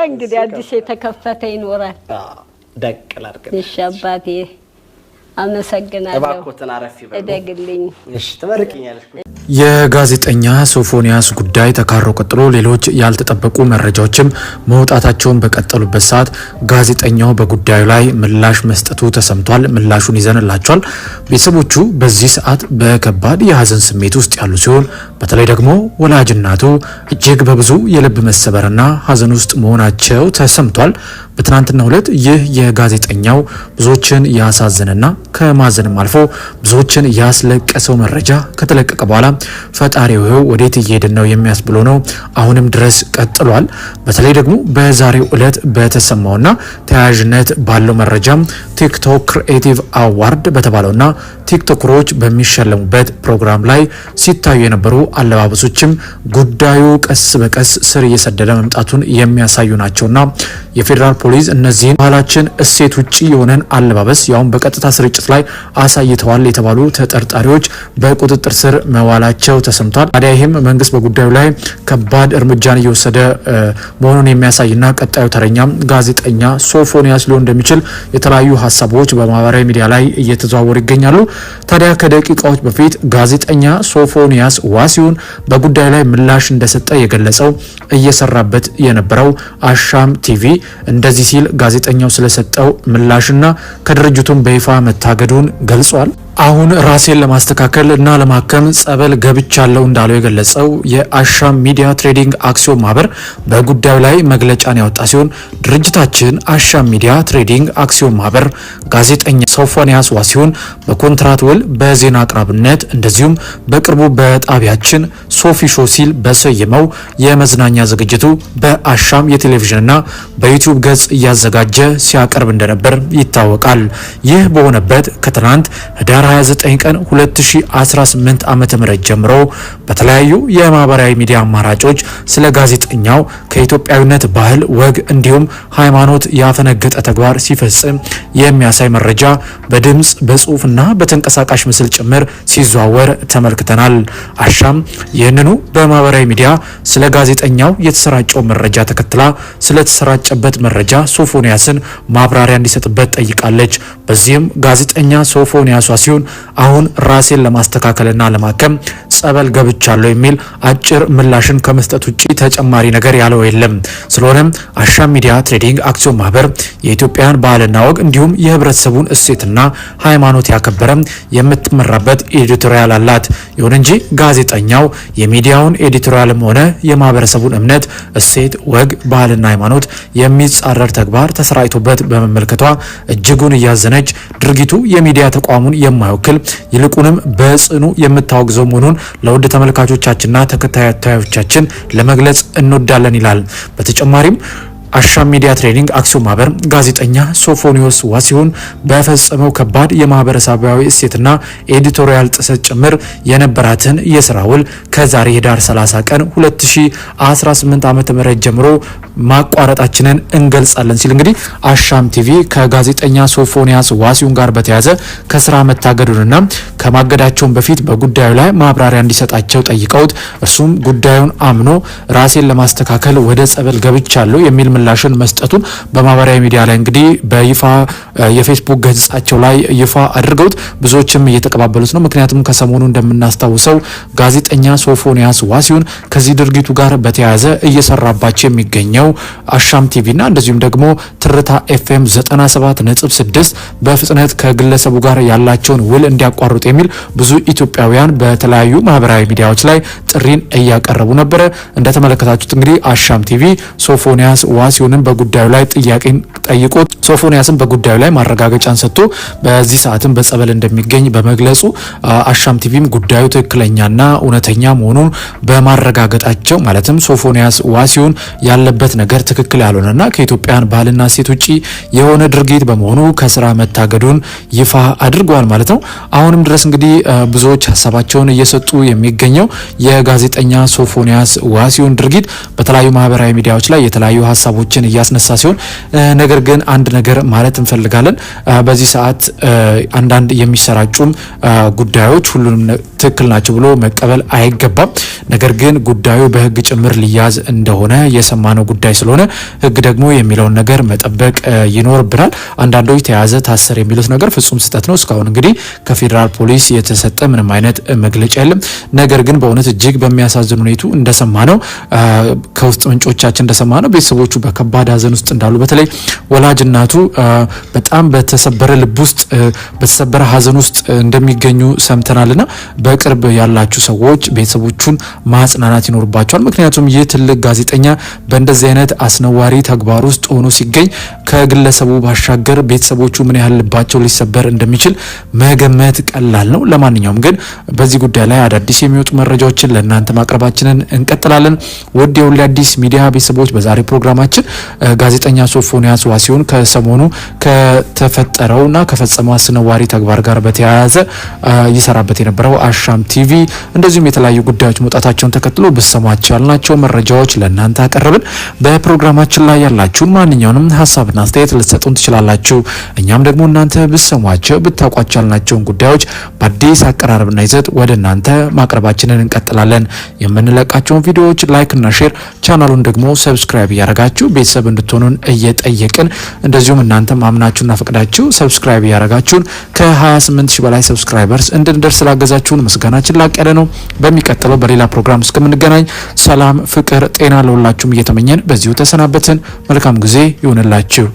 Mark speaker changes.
Speaker 1: እንግዲህ አዲስ የተከፈተ ይኖራል።
Speaker 2: ደቅ ላድርግ።
Speaker 1: እሺ አባቴ አመሰግናለሁ።
Speaker 2: እባክዎትን አረፍ ይበሉ።
Speaker 1: እደግልኝ።
Speaker 2: እሺ ትመርቅኛለሽ።
Speaker 3: የጋዜጠኛ ሶፎንያስ ጉዳይ ተካሮ ቀጥሎ ሌሎች ያልተጠበቁ መረጃዎችም መውጣታቸውን በቀጠሉበት ሰዓት ጋዜጠኛው በጉዳዩ ላይ ምላሽ መስጠቱ ተሰምቷል። ምላሹን ይዘንላቸዋል። ቤተሰቦቹ በዚህ ሰዓት በከባድ የሀዘን ስሜት ውስጥ ያሉ ሲሆን በተለይ ደግሞ ወላጅ እናቱ እጅግ በብዙ የልብ መሰበርና ሀዘን ውስጥ መሆናቸው ተሰምቷል። በትናንትናው ዕለት ይህ የጋዜጠኛው ብዙዎችን ያሳዘነና ከማዘንም አልፎ ብዙዎችን ያስለቀሰው መረጃ ከተለቀቀ በኋላ ፈጣሪው ወዴት እየሄድን ነው የሚያስብሎ ነው አሁንም ድረስ ቀጥሏል። በተለይ ደግሞ በዛሬው ዕለት በተሰማውና ተያያዥነት ባለው መረጃም ቲክቶክ Creative Award በተባለውና ቲክቶከሮች በሚሸለሙበት ፕሮግራም ላይ ሲታዩ የነበሩ አለባበሶችም ጉዳዩ ቀስ በቀስ ስር እየሰደደ መምጣቱን የሚያሳዩ ናቸውና የፌዴራል ፖሊስ እነዚህን ባህላችን እሴት ውጪ የሆነን አለባበስ ያውም በቀጥታ ስርጭት ላይ አሳይተዋል የተባሉ ተጠርጣሪዎች በቁጥጥር ስር መዋላቸው ተሰምቷል። ታዲያ ይህም መንግስት በጉዳዩ ላይ ከባድ እርምጃን እየወሰደ መሆኑን የሚያሳይና ቀጣዩ ተረኛም ጋዜጠኛ ሶፎንያስ ሊሆን እንደሚችል የተለያዩ ሀሳቦች በማህበራዊ ሚዲያ ላይ እየተዘዋወሩ ይገኛሉ። ታዲያ ከደቂቃዎች በፊት ጋዜጠኛ ሶፎንያስ ዋሲሁን በጉዳዩ ላይ ምላሽ እንደሰጠ የገለጸው እየሰራበት የነበረው አሻም ቲቪ እንደዚህ ሲል ጋዜጠኛው ስለሰጠው ምላሽና ከድርጅቱም በይፋ መታገዱን ገልጿል። አሁን ራሴን ለማስተካከል እና ለማከም ጸበል ገብቻለሁ እንዳለው የገለጸው የአሻም ሚዲያ ትሬዲንግ አክሲዮን ማህበር በጉዳዩ ላይ መግለጫን ያወጣ ሲሆን ድርጅታችን አሻም ሚዲያ ትሬዲንግ አክሲዮን ማህበር ጋዜጠኛ ሶፎንያስ ዋሲሁን በኮንትራት ውል በዜና አቅራቢነት እንደዚሁም በቅርቡ በጣቢያችን ሶፊ ሾው ሲል በሰየመው የመዝናኛ ዝግጅቱ በአሻም የቴሌቪዥንና በዩቲዩብ ገጽ እያዘጋጀ ሲያቀርብ እንደነበር ይታወቃል። ይህ በሆነበት ከትናንት ህዳር 29 ቀን 2018 ዓ.ም ጀምሮ በተለያዩ የማህበራዊ ሚዲያ አማራጮች ስለ ጋዜጠኛው ከኢትዮጵያዊነት ባህል፣ ወግ እንዲሁም ሃይማኖት ያፈነገጠ ተግባር ሲፈጽም የሚያሳይ መረጃ በድምጽ በጽሁፍና በተንቀሳቃሽ ምስል ጭምር ሲዘዋወር ተመልክተናል። አሻም ይህንኑ በማህበራዊ ሚዲያ ስለ ጋዜጠኛው የተሰራጨው መረጃ ተከትላ ስለተሰራጨበት መረጃ ሶፎንያስን ማብራሪያ እንዲሰጥበት ጠይቃለች። በዚህም ጋዜጠኛ ሶፎንያስ ሲሆን አሁን ራሴን ለማስተካከልና ለማከም ጸበል ገብቻለሁ የሚል አጭር ምላሽን ከመስጠት ውጪ ተጨማሪ ነገር ያለው የለም። ስለሆነም አሻም ሚዲያ ትሬዲንግ አክሲዮን ማህበር የኢትዮጵያን ባህልና ወግ እንዲሁም የህብረተሰቡን እሴትና ሃይማኖት ያከበረ የምትመራበት editorial አላት። ይሁን እንጂ ጋዜጠኛው የሚዲያውን editorial ም ሆነ የማህበረሰቡን እምነት፣ እሴት፣ ወግ፣ ባህልና ሃይማኖት የሚጻረር ተግባር ተሰራጭቶበት በመመልከቷ እጅጉን እያዘነች ድርጊቱ የሚዲያ ተቋሙን የማይወክል ይልቁንም በጽኑ የምታወግዘው መሆኑን ለውድ ተመልካቾቻችንና ተከታታዮቻችን ለመግለጽ እንወዳለን ይላል። በተጨማሪም አሻም ሚዲያ ትሬዲንግ አክሲዮን ማህበር ጋዜጠኛ ሶፎንያስ ዋሲሁን በፈጸመው ከባድ የማህበረሰባዊ እሴትና editorial ጥሰት ጭምር የነበራትን የስራ ውል ከዛሬ ህዳር 30 ቀን 2018 ዓ.ም ጀምሮ ማቋረጣችንን እንገልጻለን ሲል እንግዲህ አሻም ቲቪ ከጋዜጠኛ ሶፎንያስ ዋሲሁን ጋር በተያያዘ ከስራ መታገዱንና ከማገዳቸውን በፊት በጉዳዩ ላይ ማብራሪያ እንዲሰጣቸው ጠይቀውት እርሱም ጉዳዩን አምኖ ራሴን ለማስተካከል ወደ ጸበል ገብቻለሁ የሚል ምላሽን መስጠቱን በማህበራዊ ሚዲያ ላይ እንግዲህ በይፋ የፌስቡክ ገጻቸው ላይ ይፋ አድርገውት ብዙዎችም እየተቀባበሉት ነው። ምክንያቱም ከሰሞኑ እንደምናስታውሰው ጋዜጠኛ ሶፎንያስ ዋሲሁን ከዚህ ድርጊቱ ጋር በተያያዘ እየሰራባቸው የሚገኘው አሻም ቲቪና እንደዚሁም ደግሞ ትርታ ኤፍኤም 97.6 በፍጥነት ከግለሰቡ ጋር ያላቸውን ውል እንዲያቋርጡ የሚል ብዙ ኢትዮጵያውያን በተለያዩ ማህበራዊ ሚዲያዎች ላይ ጥሪን እያቀረቡ ነበረ። እንደተመለከታችሁት እንግዲህ አሻም ቲቪ ሶፎንያስ ዋሲሁንን በጉዳዩ ላይ ጥያቄን ጠይቆ ሶፎንያስን በጉዳዩ ላይ ማረጋገጫን ሰጥቶ በዚህ ሰዓትም በጸበል እንደሚገኝ በመግለጹ አሻም ቲቪም ጉዳዩ ትክክለኛና እውነተኛ መሆኑን በማረጋገጣቸው ማለትም ሶፎንያስ ዋሲሁን ያለበት ነገር ትክክል ያልሆነና ከኢትዮጵያን ባህልና እሴት ውጪ የሆነ ድርጊት በመሆኑ ከስራ መታገዱን ይፋ አድርገዋል ማለት ነው። አሁንም ድረስ እንግዲህ ብዙዎች ሀሳባቸውን እየሰጡ የሚገኘው የጋዜጠኛ ሶፎንያስ ዋሲሁን ድርጊት በተለያዩ ማህበራዊ ሚዲያዎች ላይ የተለያዩ ሀሳቦችን እያስነሳ ሲሆን ነገር ግን አንድ ነገር ማለት እንፈልጋለን። በዚህ ሰዓት አንዳንድ የሚሰራጩም ጉዳዮች ሁሉንም ትክክል ናቸው ብሎ መቀበል አይገባም። ነገር ግን ጉዳዩ በሕግ ጭምር ሊያዝ እንደሆነ የሰማነው ጉዳይ ስለሆነ ሕግ ደግሞ የሚለውን ነገር መጠበቅ ይኖርብናል። አንዳንዶች ተያዘ፣ ታሰር የሚሉት ነገር ፍጹም ስህተት ነው። እስካሁን እንግዲህ ከፌዴራል ፖሊስ የተሰጠ ምንም አይነት መግለጫ የለም። ነገር ግን በእውነት እጅግ በሚያሳዝን ሁኔቱ እንደሰማነው ከውስጥ ምንጮቻችን እንደሰማነው ቤተሰቦቹ በከባድ ሀዘን ውስጥ እንዳሉ በተለይ ወላጅ እናቱ በጣም በተሰበረ ልብ ውስጥ በተሰበረ ሀዘን ውስጥ እንደሚገኙ ሰምተናልና በቅርብ ያላችሁ ሰዎች ቤተሰቦቹን ማጽናናት ይኖርባቸዋል። ምክንያቱም ይህ ትልቅ ጋዜጠኛ በእንደዚህ አይነት አስነዋሪ ተግባር ውስጥ ሆኖ ሲገኝ ከግለሰቡ ባሻገር ቤተሰቦቹ ምን ያህል ልባቸው ሊሰበር እንደሚችል መገመት ቀላል ነው። ለማንኛውም ግን በዚህ ጉዳይ ላይ አዳዲስ የሚወጡ መረጃዎችን ለእናንተ ማቅረባችንን እንቀጥላለን። ውድ የሁሌ አዲስ ሚዲያ ቤተሰቦች በዛሬ ፕሮግራማችን ጋዜጠኛ ሶፎንያስ ዋሲሁን ከሰሞኑ ከተፈጠረውና ከፈጸመው አስነዋሪ ተግባር ጋር በተያያዘ ይሰራበት የነበረው አሻም ቲቪ እንደዚሁም የተለያዩ ጉዳዮች መውጣታቸውን ተከትሎ ብሰሟቸው ያልናቸው መረጃዎች ለእናንተ አቀረብን። በፕሮግራማችን ላይ ያላችሁን ማንኛውንም ሀሳብና አስተያየት ልትሰጡን ትችላላችሁ። እኛም ደግሞ እናንተ ብሰሟቸው ብታውቋቸው ያልናቸውን ጉዳዮች በአዲስ አቀራረብና ይዘት ወደ እናንተ ማቅረባችንን እንቀጥላለን። የምንለቃቸውን ቪዲዮዎች like እና share፣ ቻናሉን ደግሞ subscribe እያረጋችሁ ቤተሰብ እንድትሆኑን እየጠየቅን እንደዚሁም እናንተም አምናችሁና ፈቅዳችሁ subscribe እያረጋችሁን ከ28 ሺህ በላይ subscribers እንድንደርስ ስላገዛችሁን ምስጋናችን ላቅ ያለ ነው። በሚቀጥለው በሌላ ፕሮግራም እስከምንገናኝ ሰላም፣ ፍቅር፣ ጤና ለሁላችሁም እየተመኘን በዚሁ ተሰናበትን። መልካም ጊዜ ይሁንላችሁ።